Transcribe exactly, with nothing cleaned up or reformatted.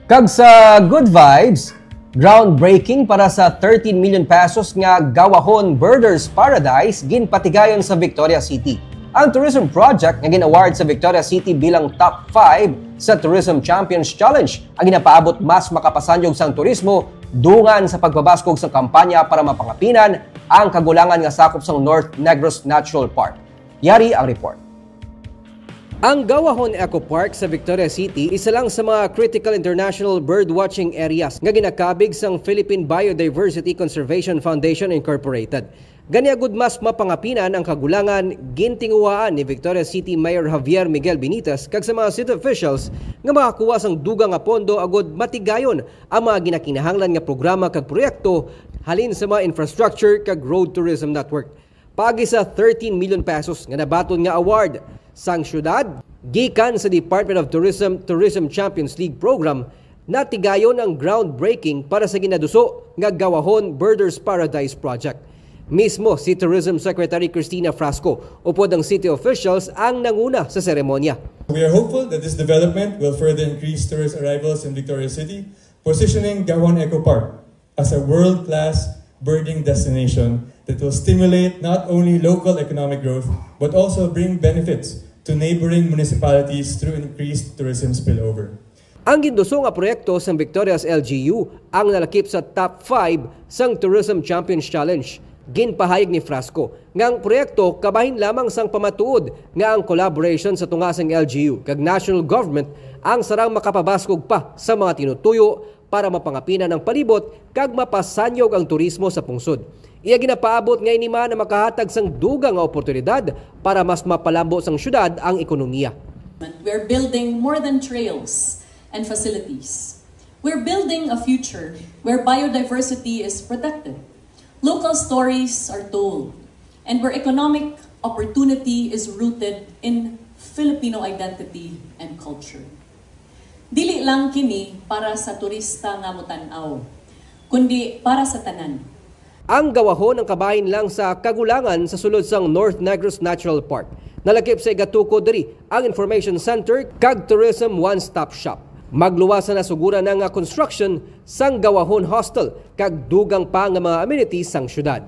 Kag sa good vibes, groundbreaking para sa thirteen million pesos nga Gawahon Birders Paradise ginpatigayon sa Victoria City. Ang tourism project nga gin-award sa Victoria City bilang top five sa Tourism Champions Challenge ang ginapaabot mas makapasanyog sang turismo dungan sa pagpabaskog sa kampanya para mapangapinan ang kagulangan nga sakop sang North Negros Natural Park. Yari ang report. Ang Gawahon Eco Park sa Victoria City isa lang sa mga critical international birdwatching areas nga ginakabig sang Philippine Biodiversity Conservation Foundation Incorporated. Gani, agud mas mapangapinan ang kagulangan, gintinguhaan ni Victoria City Mayor Javier Miguel Benitez kag sa mga city officials nga makakuha sang dugang nga pondo agud matigayon ang mga ginakinahanglan nga programa kag proyekto halin sa mga infrastructure kag road tourism network. Paagi sa thirteen million pesos nga nabaton nga award sang syudad gikan sa Department of Tourism Tourism Champions League Program, natigayon ang groundbreaking para sa ginaduso nga Gawahon Birders Paradise Project. Mismo si Tourism Secretary Christina Frasco upod ang city officials ang nanguna sa seremonya. We are hopeful that this development will further increase tourist arrivals in Victoria City, positioning Gawahon Eco Park as a world-class birding destination that will stimulate not only local economic growth but also bring benefits to neighboring municipalities through increased tourism spillover. Ang ginduso nga proyekto sang Victoria's L G U ang nalakip sa top five sang Tourism Champions Challenge. Ginpahayag ni Frasco nga ang proyekto kabahin lamang sang pamatuod nga ang collaboration sa tunga sang L G U kag national government ang sarang makapabaskog pa sa mga tinutuyo para mapangapinan ang palibot kag mapasanyog ang turismo sa pungsod. Iya ginapaabot nga ini man ang makahatag sang dugang nga oportunidad para mas mapalambo sang syudad ang ekonomiya. We're building more than trails and facilities. We're building a future where biodiversity is protected, local stories are told, and where economic opportunity is rooted in Filipino identity and culture. Dili lang kini para sa turista nga motan-aw, kundi para sa tanan. Ang Gawahon ang kabahin lang sa kagulangan sa sulod sang North Negros Natural Park. Nalakip sa igatukod diri ang Information Center kag Tourism One Stop Shop. Magluwas na nasuguran na nga construction sang Gawahon Hostel kag dugang pa nga mga amenities sang syudad.